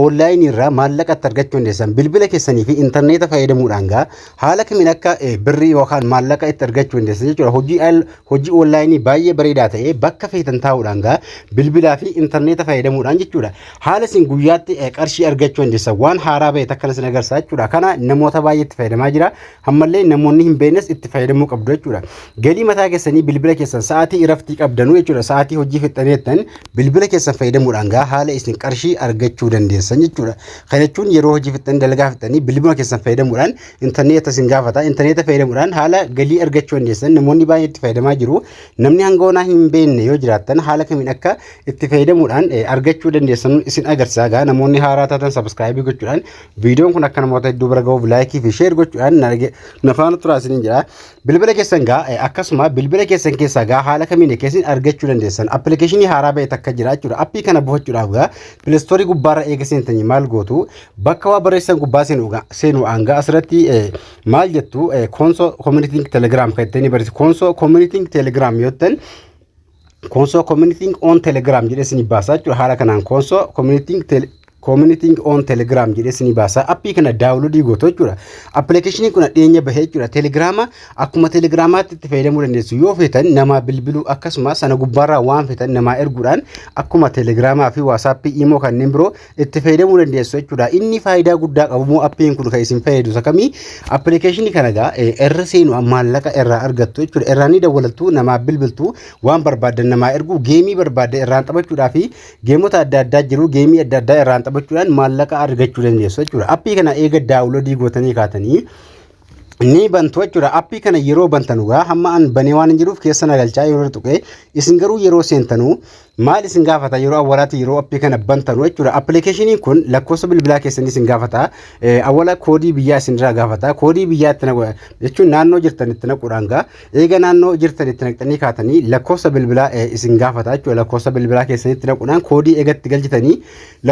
Onlaayinii irraa maallaqa itti argachuu dandeessan bilbila keessanii fi intarneeta fayyadamuudhaan gaa haala kamiin akka birrii yookaan maallaqa itti argachuu dandeessan jechuudha. Hojii onlaayinii baay'ee bareedaa ta'e bakka feetan taa'uudhaan gaa bilbilaa fi intarneeta fayyadamuudhaan jechuudha. Haala isin guyyaatti qarshii argachuu dandeessan waan haaraa bahe takka isin agarsiisa jechuudha. Kana namoota baay'ee itti fayyadamaa jira. Ammallee namoonni hin beeknes itti fayyadamuu qabdu jechuudha. Galii mataa keessanii bilbila keessan sa'aatii iraftii qabdanuu jechuudha. Sa'aatii hojii fixxaneettan bilbila keessan fayyadamuudhaan gaa haala isin qarshii argachuu dandeessan jechuudha. Kana jechuun yeroo hojii fixxanii, dalagaa fixxanii, bilbila keessan fayyadamuudhaan intarneeta isin gaafata. Intarneeta fayyadamuudhaan haala galii argachuu dandeessan namoonni baay'ee itti fayyadamaa jiru. Namni hanga onaa hin beekne yoo jiraattan haala kamiin akka itti fayyadamuudhaan argachuu dandeessan isin agarsiisa. Gaa namoonni haaraa taatan subscribe gochuudhaan, viidiyoon kun akka namoota hedduu bira gahuuf like fi share gochuudhaan na faana turaa isiniin jedha. Bilbila keessan gaa akkasuma bilbila keessan keessaa gaa haala kamiin keessan argachuu dandeessan appilikeeshinii haaraa ba'e takka jira jechuudha. Appii kana buufachuudhaaf gaa Play Store gubbaarra eega seentanii maal gootu? Bakka waa barreessan gubbaa seenuudhaan gaa asirratti maal jettu? Koonsoo Community Telegram kan ittiin barreessu, Koonsoo Community Telegram yoo ta'an, Koonsoo Community on Telegram jedhee isinii baasaa jechuudha. Haala kanaan Koonsoo Community on Telegram jedhee isinii baasaa. Appii kana download gootu jechuudha. Appilikeeshiniin kun dhiyeenya bahee jechuudha. Telegiraama akkuma telegiraamaatti itti fayyadamuu dandeessu. Yoo feetan namaa bilbiluu, akkasuma sana gubbaarraa waan feetan namaa erguudhaan akkuma telegiraamaa fi WhatsAppii, imo kanneen biroo itti fayyadamuu dandeessu jechuudha. Inni faayidaa guddaa qabu immoo appiin kun kan isin fayyadu isa kamii? Appilikeeshinii kana gaa irra seenu maallaqa irraa argattu jechuudha. Irraa ni dawwalattu, namaa bilbiltu, waan barbaaddan namaa ergu, game barbaaddan irraan taphachuudhaa fi gameota adda addaa jiru, game adda addaa irraan taphachuudhaan maallaqa argachuu dandeessu jechuudha. Appii kana eega download gootanii kaatanii ni bantu jechuudha. Appii kana yeroo bantanu gaa hamma an banee waan hin jiruuf keessa na galchaa yeroo tuqee, isin garuu yeroo seentanuu maal isin gaafata yeroo awwalaatti yeroo appii kana bantanu jechuudha? Appilikeeshiniin kun lakkoofsa bilbilaa keessanii isin gaafata. Awwala koodii biyyaa isin irraa gaafata. Koodii biyyaa itti naqu jechuun naannoo jirtan itti naquudhaan gaa eega naannoo jirtan itti naqxanii kaatanii lakkoofsa bilbilaa isin gaafata jechuudha. Lakkoofsa bilbilaa keessanii itti naquudhaan koodii eega itti galchitanii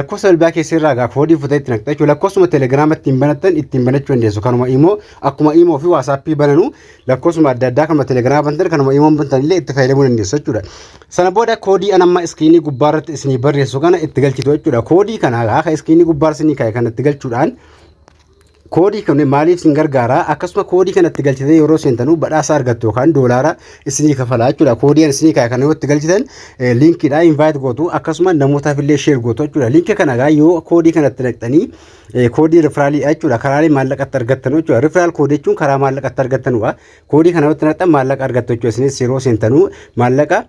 lakkoofsa bilbilaa keessan irraa gaa koodii futee itti naqxa jechuudha. Lakkoofsuma telegiraama ittiin banattan ittiin banachuu dandeessu. Kanuma imo akkuma imo fi WhatsAppii bananu lakkoofsuma adda addaa kanuma telegiraama bantan, kanuma imoon bantan illee itti fayyadamuu dandeessu jechuudha. Sana booda koodii an amma iskiriinii gubbaarratti isinii barreessu kana itti galchitu jechuudha. Koodii kana akka iskiriinii gubbaarra isinii kaa'e kana itti galchuudhaan, koodii kun maaliif isin gargaara? Akkasuma koodii kana itti galchitanii yeroo seentanuu badhaasa argattu yookaan doolaara isinii kafala jechuudha. Koodii isinii kaa'e kana yoo itti galchitan liinkiidha invite gootu, akkasuma namootaaf illee share gootu jechuudha. Liinkii kana gaa yoo koodii kana itti naqxanii koodii referralii jechuudha. Karaalee maallaqatti argattan jechuudha. Referral koodii jechuun karaa maallaqatti argattanudha. Koodii kana yoo itti naqxan maallaqa argattu jechuudha. Isinis yeroo seentanuu maallaqa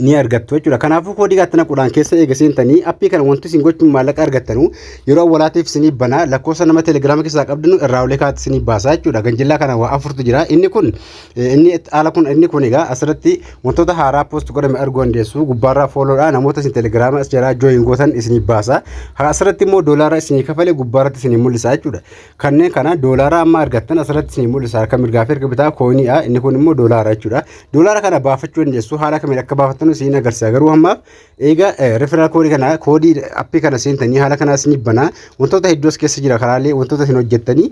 ni argattu jechuudha. Kanaafuu koodii kanatti naquudhaan keessa eega seentanii appii kana wanti isin gochuun maallaqa argattanu yeroo awwalaatiif isinii banaa lakkoofsa nama telegiraama keessaa qabdanu irraa olee kaatti isinii baasaa jechuudha. Ganjillaa kana waa afurtu jira. Inni kun inni haala kun inni kun egaa asirratti wantoota haaraa post godhame arguu dandeessu. Gubbaarraa followdha, namoota isin telegiraama as jalaa join gootan isinii baasa. Asirratti immoo doolaara isinii kafale gubbaarratti isinii mul'isa jechuudha. Kanneen kana doolaara amma argattan asirratti isinii mul'isa. Harka mirgaa fi harka bitaa coiniidha. Inni kun immoo doolaara jechuudha. Doolaara kana baafachuu dandeessu. Haala kamiin akka baafattan isin agarsiisa. Garuu ammaaf eega referral koodii kana, koodii appii kana seentanii haala kanaa isinii banaa, wantoota hedduu as keessa jira, karaalee wantoota isin hojjettanii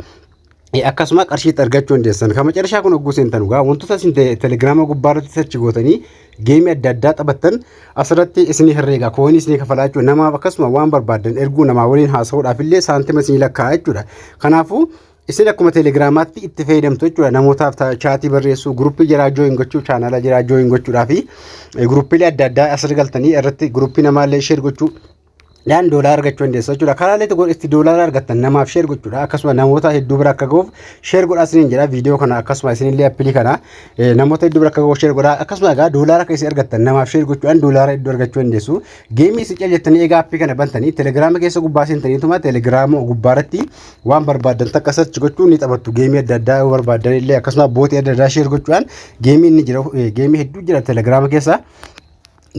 akkasuma qarshiitti argachuu dandeessan. Kan macarashaa kun hogguu seentan dhugaa wantoota isin telegiraama gubbaarratti search gootanii game adda addaa taphattan asirratti isinii herreega, coinii isinii kafalaa jechuudha. Namaaf akkasuma waan barbaaddan erguu, namaa waliin haasa'uudhaaf illee saantima isinii lakkaa'a jechuudha. Kanaafuu isin akkuma telegiraamaatti itti fayyadamtu jechuudha. Namootaaf chat barreessuu, guruppii jiraa join gochuu, chaanala jiraa join gochuudhaa fi guruppiilee adda addaa asirra galtanii irratti guruppii namaallee share gochuu dhaan doolaara argachuu dandeessu jechuudha. Karaalee tokko itti doolaara argattan namaaf share gochuudha. Akkasuma namoota hedduu bira akka gahuuf share godhaa isiniin jedha. Viidiyoo kana akkasuma isinillee appilii kana namoota hedduu bira akka gahuuf share godhaa. Akkasuma egaa doolaara akka isin argattan namaaf share gochuudhaan doolaara hedduu argachuu dandeessu. Game isin cal jettanii egaa appii kana bantanii telegiraama keessa gubbaa seentaniituma telegiraama gubbaarratti waan barbaaddan takka search gochuu ni taphattu. Game adda addaa yoo barbaaddan illee akkasuma bot adda addaa share gochuudhaan game inni jira, game hedduu jira telegiraama keessa.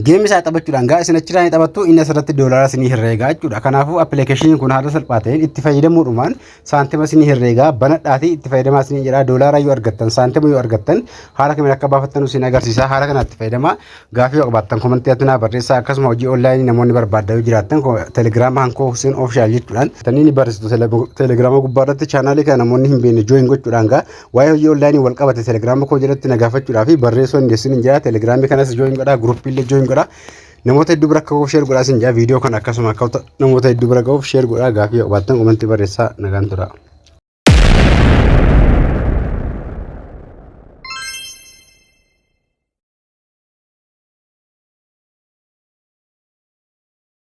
Game isaa taphachuudhaan gaa isin achirraa ni taphattu, inni asirratti doolaara isinii herreegaa jechuudha. Kanaafuu appilikeeshiniin kun haala salphaa ta'een itti fayyadamuudhumaan saantima isinii herreegaa, banadhaatii itti fayyadamaa isinii jedha. Doolaara yoo argattan, saantima yoo argattan haala kamiin akka baafattan isin agarsiisa. Haala kanatti itti fayyadamaa. Gaafii yoo qabaattan comment atti naa barreessaa. Akkasuma hojii onlaayinii namoonni barbaadan yoo jiraattan telegiraama hankoo Hussein Official jechuudhaan tanii ni barreessitu. Telegiraama gubbaarratti chaanaalii kana namoonni hin beekne join gochuudhaan gaa waa'ee hojii onlaayinii wal qabate telegiraama koo jalatti na gaafachuudhaa fi barreessuu dandeessuun hin jira. Telegiraamii kanas join godhaa, guruppiillee join godhaa. Namoota hedduu bira akka gahuuf share godhaa isin jaa. Viidiyoo kana akkasuma akka namoota hedduu bira gahuuf share godhaa. Gaafii qabaattan komentii barreessaa. Nagaan tura.